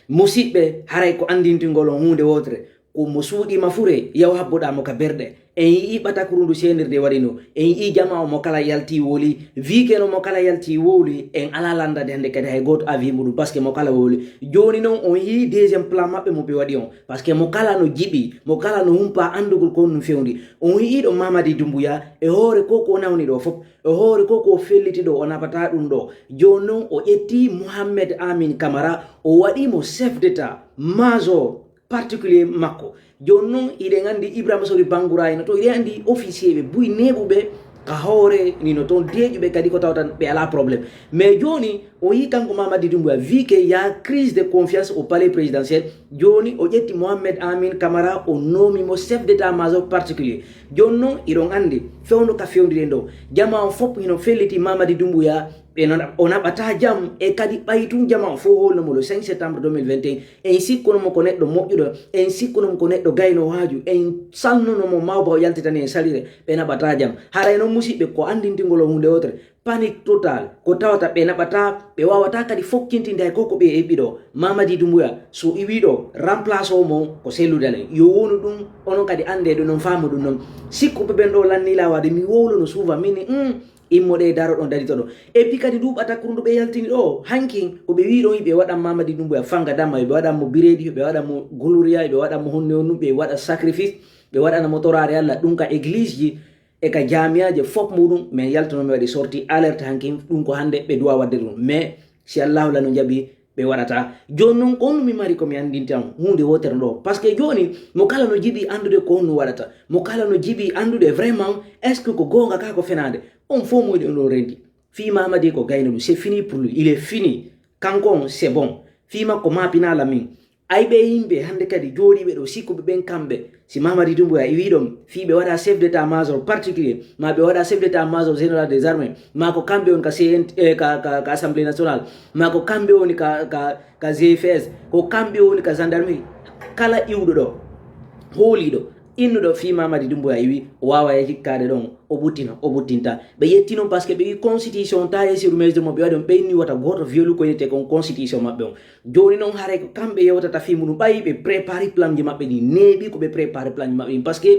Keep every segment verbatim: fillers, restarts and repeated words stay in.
Musiɓɓe, haray ko anndintingol on huunde wootere, ko mo suuɗii ma fure, yaw habboɗaa mo ka berɗe. En yi'ii ɓatakurundu seenirde waɗi no. En yi'ii jamaa on mo kala yaltii wowli. Vii ke no mo kala yaltii wowli, en alaa lanndande hannde kadi hay gooto avis muɗum, parce que mo kala wowli. Jooni non, on yi'ii deuxième plan maɓɓe mo ɓe waɗi on. Parce que mo kala no jiɓi, mo kala no humpaa anndugol ko honɗum fewndi. On yi'ii ɗo Mamadi Doumbouya, e hoore ko ko nawni ɗo fof, e hoore ko ko felliti ɗo, o naɓataa ɗum ɗo. Jooni non, o ƴetti Mohamed Amin Camara, o waɗi mo chef d'état major particulier makko. Jooni non, hiɗen anndi Ibrahima Sori Bangoura en no toon, hiɗen anndi officier ɓe buy neeɓuɓe ka hoore ni no toon, deeƴuɓe kadi ko tawata ɓe alaa problème. Mais jooni, o yii kanko Mamadi Doumbouya, vii ke y a crise de confiance au palais présidentiel, jooni o ƴetti Mohamed Amin Camara, o noomi mo chef d'état major particulier. Jooni non, hiɗon anndi, fewndo ka fewndiɗen ɗo, jamaa on fof hino felliti Mamadi Doumbouya, ɓe no, o naɓataa jam, e kadi ɓay tun jamaa on fof hoolno mo le cinq septembre deux mille vingt et un, en sikkuno mo ko neɗɗo moƴƴuɗo, en sikkuno mo ko neɗɗo gayno waaju, en salnuno mo mawba o yaltitani en salire, ɓe naɓataa jam. Haray non musiɓɓe, ko anndintingol on huunde wootere, panique total, ko tawata ɓe naɓataa, ɓe waawataa kadi fokkintinde hay ko ko ɓe eɓɓi ɗo. Mamadi Doumbouya, so iwii ɗo, remplace o mo ko Cellou Dalein. Yo wonu ɗum, onon kadi anndee ɗum non, faamu ɗum non. Sikkuɓe ɓen ɗo lannii laawaade, mi wowluno souvent, min ni, hmm, immoɗee daroɗon daritoɗon. Et puis kadi ndu ɓatakurundu ɓe yaltini ɗo, hankin ko ɓe wii ɗon, ɓe waɗan Mamadi Doumbouya fanga dama, ɓe waɗan mo biredi, ɓe waɗan mo guluria, ɓe waɗan mo honno honno, ɓe waɗa sacrifice, ɓe waɗana mo toraare Allah, ɗum ka église ji e ka jaamiyaaje fof muɗum. Min yaltuno mi waɗi sortie alerte hankin, ɗum ko hannde ɓe duwa waɗde ɗum. Mais si Allahu la no jaɓi, ɓe waɗata. Jooni non, ko honno mi mari ko mi anndinta on huunde wootere ɗo? Parce que jooni, mo kala no jiɗi anndude ko honno waɗata, mo kala no jiɗi anndude vraiment, est-ce que ko goonga ka ko fenaande? On fof mo ɗum ɗon rendi. Fii Mamadi ko gayno ɗum, c'est fini pour lui, il est fini. Kanko on, c'est bon. Fii makko maapinaa la min. Ay ɓe yimɓe hannde kadi jooɗiiɓe ɗo, sikkuɓe ɓen kamɓe, si Mamadi Doumbouya e wii ɗon, fii ɓe waɗa chef d'état major particulier, ma ɓe waɗa chef d'état major général des armées, ma ko kamɓe woni ka C N T, eh, ka, ka, ka Assemblée nationale, ma ko kamɓe woni ka, ka, ka G F S, ko kamɓe woni ka gendarmerie. Kala iwɗo ɗo, hooliiɗo, innuɗo fii Mamadi Doumbouya e wii, o waawa e jikkaade ɗon, o ɓuttina, o ɓuttinta. Ɓe yetti non parce que ɓe wii constitution, taye siru mesure mo ɓe waɗi on, ɓe inni wata gooto violu ko innete kon constitution maɓɓe on. Jooni non, haray ko kamɓe yewtata fii muɗum, ɓay ɓe préparé plan ji maɓɓe ɗin, neeɓi ko ɓe préparé plan ji maɓɓe ɗin, parce que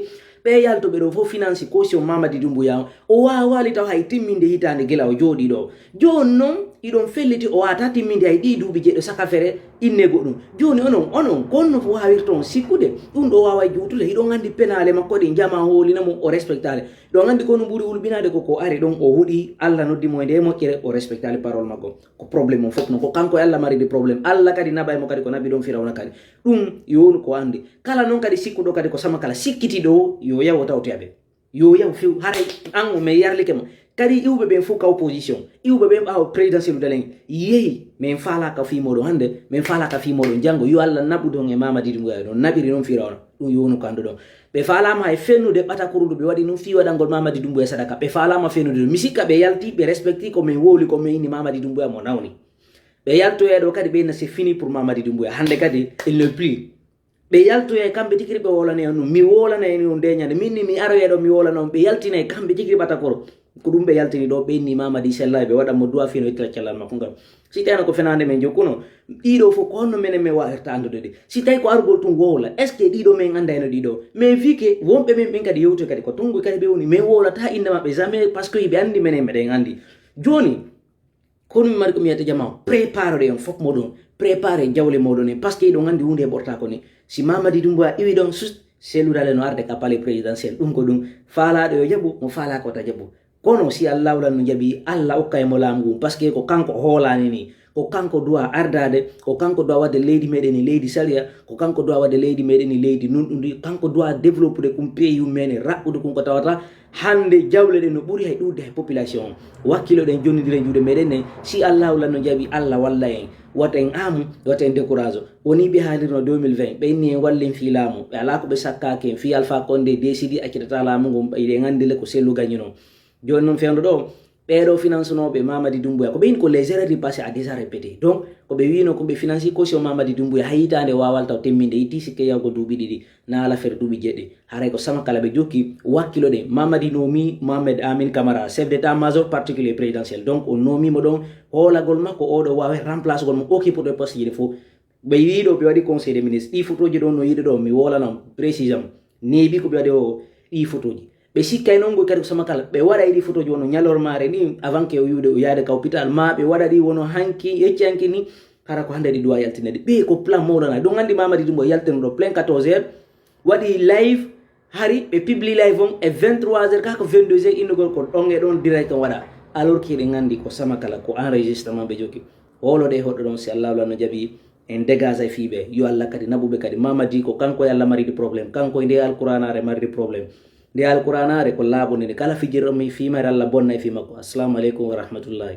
ɓe yaltuɓe ɗo fof finance caution Mamadi Doumbouya on, o waawaali taw hay timminde hitaande gila o jooɗii ɗo. Jooni non, hiɗon felliti o waawataa timminde hay ɗii duuɓi jeɗɗo saka fere inne goɗɗum. Jooni onon, onon, ko honno waawirton sikkude ɗum ɗo waawa juutude? Hiɗon anndi penaale makko ɗin, jamaa hoolina mo, o respectaali. Hiɗon anndi ko no ɓuri wulɓinaade ko ko ari ɗon, o huɗi, Allah noddi mo e nde moƴƴere, o respectaali parole makko. Ko problème on fof non, ko kanko e Allah maridi problème. Allah kadi naɓay mo kadi ko naɓi ɗon Firawna kadi. Ɗum yo wonu ko anndi. Kala non kadi sikkuɗo kadi ko sama kala sikkiti ɗo, yo yaw o tawtoya ɓe. Yo yaw few, haray an o men yarlike ma. Kadi iwɓe ɓen fof ka opposition, iwɓe ɓen ɓaawo président Cellou Dalein, yehi, min faalaa ka fii mooɗon hannde, min faalaa ka fii mooɗon janngo. Yo Allah naɓu ɗon e Mamadi Doumbouya, no naɓiri non Firawna. Ɗum yo wonu ko annduɗon. Ɓe faalaama hay fennude ɓatakurundu ɓe waɗi nun fii waɗangol Mamadi Doumbouya sadaka. Ɓe faalaama fennude ɗum. Mi sikka ɓe yalti, ɓe respecti ko min wowli, ko min inni Mamadi Doumbouya mo nawni. Ɓe yaltoyay ɗo kadi ɓe inna c'est fini pour Mamadi Doumbouya. Hannde kadi, il n'est plus. Ɓe yaltoyay kamɓe tigi ɓe wowlanay on ɗum. Mi wowlanay on nde ñande. Min ni mi aroyay ɗo mi wowlana on. Ɓe yaltinay kamɓe tigi ɓatakoro. Ko ɗum ɓe yaltini ɗo, ɓe inni Mamadi sellay, ɓe waɗan mo du'a fii no ittira cellal makko ngal. Si tawno ko fenaande men jokkuno, ɗiɗo fof ko honno menen men waawirta anndude ɗi? Si tawi ko arugol tun wowla, est-ce que ɗiɗo men anndayno ɗiɗo? Mais fii ke wonɓe men ɓen kadi yewtoy kadi ko tonguy kadi ɓe woni, men wowlataa innde maɓɓe jamais, parce que hiɓe anndi menen meɗen anndi. Jooni, kono mi mari ko mi wiyata jama, préparoɗe on fof moɗon, préparé jawle moɗon en, parce que hiɗon anndi huunde heɓortaa ko ni. Si Mamadi Doumbouya iwi ɗon, sus, Cellou Dalein no arde ka palais présidentiel, ɗum ko ɗum, faalaaɗo yo jaɓu, mo faalaa ko ta jaɓu. Kono si Allahu lan no jaɓi, Allah okka e mo laamu ngun, parce que ko kanko hoolaani ni, ko kanko doit ardaade, ko kanko doit waɗde leydi meɗen ni leydi sariya, ko kanko doit waɗde leydi meɗen ni leydi nunɗundi, kanko doit développude ɗum pays mum en, raɓɓude ɗum ko tawata hannde jawle ɗen no ɓuri hay ɗuuɗde hay population on. Wakkiloɗen, jonnindiren juuɗe meɗen nen, si Allahu lan no jaɓi, Allah walla en, wata en aamu, wata en décourage. Woni ɓe haalirno deux mille vingt, ɓe inni en wallen fii laamu, ɓe alaa ko ɓe sakkaaki en, fii Alpha Condé décidi accitata laamu ngun, ɓe eɗen anndi le ko Cellou gagnunoo. Jooni non fewndo ɗo, ɓeeɗo financenooɓe Mamadi Doumbouya, ko ɓe inni ko les erreurs du passé à déjà répété. Donc, ko ɓe wiino ko ɓe financi caution Mamadi Doumbouya, hay hitaande waawal taw temminde, itti sikke yahugo duuɓi ɗiɗi, naa l'affaire duuɓi jeɗɗi. Haray ko sama kala ɓe jokki, wakkiloɗen. Mamadi noomi Mohamed Amin Camara, chef d'état-major particulier présidentiel. Donc, o noomi mo ɗon, hoolagol makko, oɗo waawi remplacegol mo, occupe ɗo poste ji ɗi fof. Ɓe yiɗo ɓe waɗi conseil des ministres, ɗi photoji ɗo no yiɗi ɗo mi wolana on précisément, neebi ko ɓe waɗi o ɗi photoji. Ɓe sikkay noon ngoy kadi ko Samakala ɓe waɗa e ɗi photoji wonno ñalormaare ni, avant que o yiwde o yaade ka hôpital ma ɓe waɗa ɗi wono hanki yecci hanki ni. Hara ko hannde ɗi duwa yaltinede ɓe ko plan mawɗo na ɗum anndi Mamadi Dumbo yaltino ɗo plein quatorze heures, waɗi live. Hari ɓe publie live on e vingt-trois heures kaka vingt-deux heures innugol ko ɗon e ɗon direct on waɗa. Alors que eɗen anndi ko Samakala ko enregistrement ɓe jokki. Wowloɗe hoɗɗo ɗon si Allah wala no jaɓi en dégage e fiiɓe. Yo Allah kadi naɓuɓe kadi Mamadi ko kanko e Allah maridi problème, kanko e nde alquranaare maridi problème. Nde alquranaare ko laaɓunde nde kala fijirɗo mi fiima e Allah bonna e fii makko. Assalamu aleykum wa rahmatullahi.